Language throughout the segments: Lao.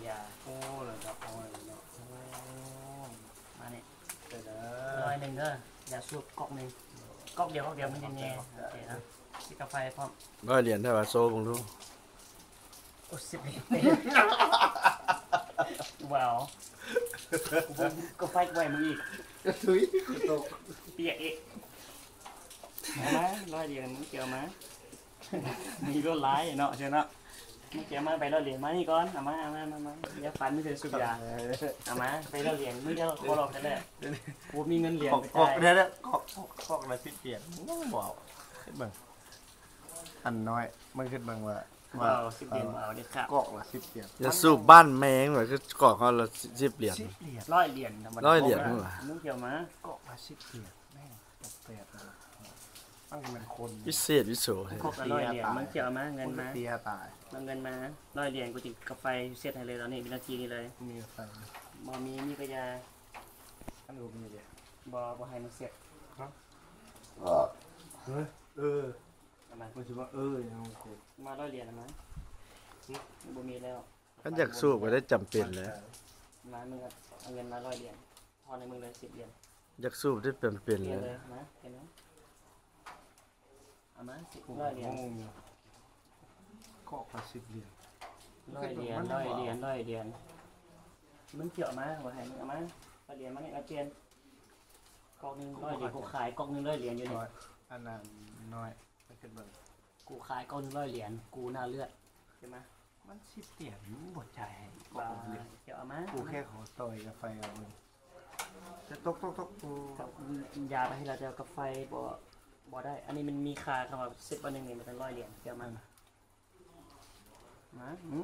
ຍາ ໂອ້ ລະດັບເອົາເລີຍເນາະ ໂອ້ ມານີ້ ເດີ ຮ້ອຍໜຶ່ງເດີ ຢາສູບກອກໜຶ່ງ ກອກດຽວ ກອກດຽວມັນແນ່ໆ ໂອເຄນະ ຊິກາແຟພ້ອມ ຮ້ອຍຫຼຽນ ແທ້ວ່າ ໂຊເບິ່ງດູ ໂອ້ ສິບຫຼຽນ ວ້າວ ກູບໍ່ ກາແຟກວ່າໃຫ້ມຶງອີກ ກະທຸຍ ຕົກ ປຽກອີກ ເອົາມາ ຮ້ອຍຫຼຽນ ມຶງຊິເອົາມາ ມີຫຼວດລາຍເນາະ ເຊີນເນາະ ເມື່ອກີ້ເອົາມາໃບຮ້ອຍຫຼຽນ ມານີ້ກ່ອນ ເອົາມາ ເອົາມາ ເອົາມາ ຢ່າຝັນ ມີແຕ່ສູບຢາ ເອົາມາ ໃບຮ້ອຍຫຼຽນ ມຶງຢ່າຂໍຫຼອກກັນເດີ ບໍ່ມີເງິນຫຼຽນ ກອກ ກອກ ເດີ ກອກ ກອກລະສິບຫຼຽນ ໂອ້ ວ້າວ ເບິ່ງ ອັນນ້ອຍ ມັນຄິດເບິ່ງວ່າ ບໍ່ເອົາ ສິບຫຼຽນ ບໍ່ເອົາເດັດຂາດ ກອກລະສິບຫຼຽນ ຢ່າສູບບ້ານແມງ ວ່າຄືກອກເຮົາລະສິບຫຼຽນ ສິບຫຼຽນ ຮ້ອຍຫຼຽນ ຮ້ອຍຫຼຽນ ມຶງຊິເອົາມາ ກອກລະສິບຫຼຽນ ແມ່ງ ແປກໆ ມັນກໍແມ່ນຄົນ ວິເສດວິໂສ ກອກລະຮ້ອຍຫຼຽນ ມຶງຊິເອົາມາ ເງິນມາ ເສຍຕາຍ ເອົາເງິນມາ ຮ້ອຍຫຼຽນ ກູຊິກາແຟເຊັດໃຫ້ເລີຍ ຕອນນີ້ ວິນາທີນີ້ເລີຍ ມີກາແຟ ບໍ່ມີ ມີກະຢາ ອັນນີ້ບໍ່ມີເດ ບໍ່ ບໍ່ໃຫ້ມັນເຊັດ ຮະ ເອີ ເອີ ເອົາມາ ມັນຊິວ່າ ເອີ ຫຍັງ ມາຮ້ອຍຫຼຽນ ເອົາມາ ຫຶ ບໍ່ມີແລ້ວ ຄັນຢາກສູບກໍໄດ້ຈຳເປັນແຫຼະ ມາ ມຶງເອົາເງິນມາຮ້ອຍຫຼຽນ ທອນໃຫ້ມຶງເລີຍສິບຫຼຽນ ຢາກສູບໄດ້ຈຳເປັນແຫຼະ ມາ ເອົາມາ ສິບ ຮ້ອຍຫຼຽນ ກອກລະສິບຫຼຽນ ຮ້ອຍຫຼຽນ ຮ້ອຍຫຼຽນ ຮ້ອຍຫຼຽນ ມຶງຊິເອົາມາ ວ່າໃຫ້ມຶງເອົາມາ ຮ້ອຍຫຼຽນ ມານີ້ ມາປ່ຽນ ກອກໜຶ່ງຮ້ອຍຫຼຽນ ກູຂາຍກອກໜຶ່ງຮ້ອຍຫຼຽນຢູ່ນີ້ ອັນນັ້ນນ້ອຍ ມາຄິດເບິ່ງ ກູຂາຍກອກໜຶ່ງຮ້ອຍຫຼຽນ ກູໜ້າເລືອດ ເຫັນມາ ມັນສິບຫຼຽນ ມຶງບໍ່ຈ່າຍໃຫ້ ເອົາມາ ກູແຄ່ຂໍຕໍ່ຍກາແຟເອົາເບິ່ງ ຈະຕົກ ຕົກ ຕົກ ຢາໄປໃຫ້ລາວ ແຕ່ກາແຟບໍ່ ບໍ່ໄດ້ ອັນນີ້ມັນມີຄ່າ ຄຳວ່າເຊັດບາດໜຶ່ງນີ້ ມັນເປັນຮ້ອຍຫຼຽນ ເອົາມາ ມາ ຫຶ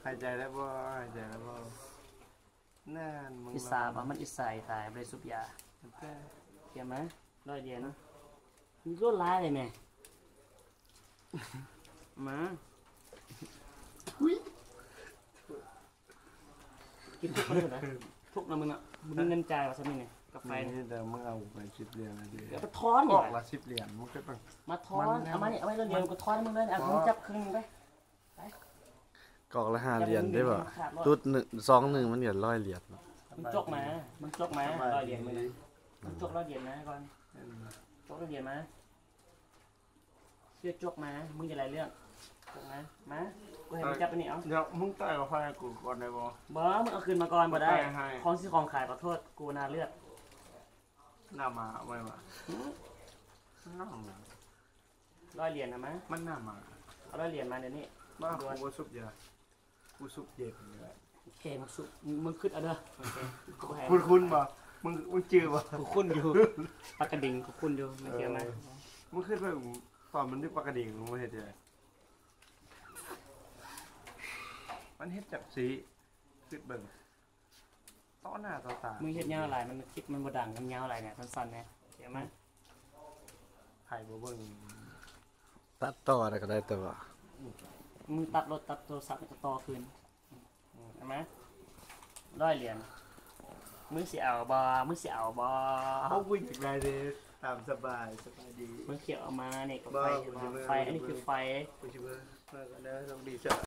ຫາຍໃຈໄດ້ບໍ່ ຫາຍໃຈໄດ້ບໍ່ ນັ້ນ ອິດສາບໍ່ ມັນອິດສາຕາຍ ບໍ່ໄດ້ສູບຢາ ຕຽມມາ ຮ້ອຍຫຼຽນ ມີຫຼວດລາຍເລີຍແມ ມາ ອຸ້ຍ ກິນທຸກຄົນເລີຍນະ ທຸກນະມຶງນະ ບໍ່ມີເງິນຈ່າຍວ່າຊັ້ນນີ້ ກາແຟນີ້ ມີແຕ່ມຶງເອົາໄປສິບຫຼຽນລະເດ ເອົາໄປທອນ ກອກລະສິບຫຼຽນ ມຶງກໍຕ້ອງ ມາທອນ ເອົາມານີ້ ເອົາໄວ້ລະຫຼຽນ ກູທອນໃຫ້ມຶງເລີຍ ກູຈັບເຄິ່ງໜຶ່ງໄປ ກອກລະຫ້າຫຼຽນໄດ້ບໍ່? ຕຸດໜຶ່ງ ຊອງໜຶ່ງມັນກໍຮ້ອຍຫຼຽນເນາະ ມຶງຈົກມາ ມຶງຈົກມາ ຮ້ອຍຫຼຽນ ມຶງຈົກຮ້ອຍຫຼຽນມາກ່ອນ ຈົກຮ້ອຍຫຼຽນມາ ເຊື່ອຈົກມາ ມຶງຈະໄດ້ເລື່ອງ ຈົກມາ ມາ ກູໃຫ້ມຶງຈັບອັນນີ້ ເອົາ ດຽວ ມຶງຕ່ອຍກັບຂ້ອຍໃຫ້ກູກ່ອນໄດ້ບໍ່? ບໍ່ ມຶງເອົາຄືນມາກ່ອນ ບໍ່ໄດ້ ຂອງຊິຂອງຂາຍ ຂໍໂທດ ກູໜ້າເລືອດ ໜ້າໝາ ເອົາໄວ້ວ່າ ໜ້າໝາ ຮ້ອຍຫຼຽນນະມາ ມັນໜ້າໝາ ເອົາຮ້ອຍຫຼຽນມາດຽວນີ້ ມາ ກູບໍ່ສູບຢາ ກູສູບເຢັນນີ້ແຫຼະ ໂອເຄ ມຶງສູບ ມຶງຄຶດເອົາເດີ ໂອເຄ ຄຸ້ນໆບໍ່? ມຶງ ມຶງຈື່ບໍ່? ກູຄຸ້ນຢູ່ ປາກກະດິງ ກູຄຸ້ນຢູ່ ມຶງເອົາມາ ມຶງຄຶດວ່າຕອນມັນຢູ່ປາກກະດິງ ມຶງເຮັດຈັ່ງໃດ? ມັນເຮັດຈັ່ງຊີ້ ຄຶດເບິ່ງ ຕໍ່ໜ້າຕໍ່ຕາ ມຶງເຮັດຍາວຫຼາຍ ມັນຄລິບມັນບໍ່ດັງ ມັນຍາວຫຼາຍແນ່ ສັ້ນໆແນ່ ເອົາມາ ໃຜບໍ່ເບິ່ງ ຕັດຕໍ່ໄດ້ກໍໄດ້ ແຕ່ວ່າ ມຶງຕັດໂລດ ຕັດໂທລະສັບແລ້ວກໍຕໍ່ຄືນ ເອົາມາ ຮ້ອຍຫຼຽນ ມຶງຊິເອົາບໍ່? ມຶງຊິເອົາບໍ່? ໂອ້ ບໍ່ຢາກໄດ້ເດ້ ຕາມສະບາຍ ສະບາຍດີ ມຶງຊິເອົາມານີ້ ກາແຟ ບໍ່ ກາແຟ ອັນນີ້ຄືໄຟ ກູຊິເບິ່ງ ເບິ່ງກັນເດີ ໂຊກດີເຊີ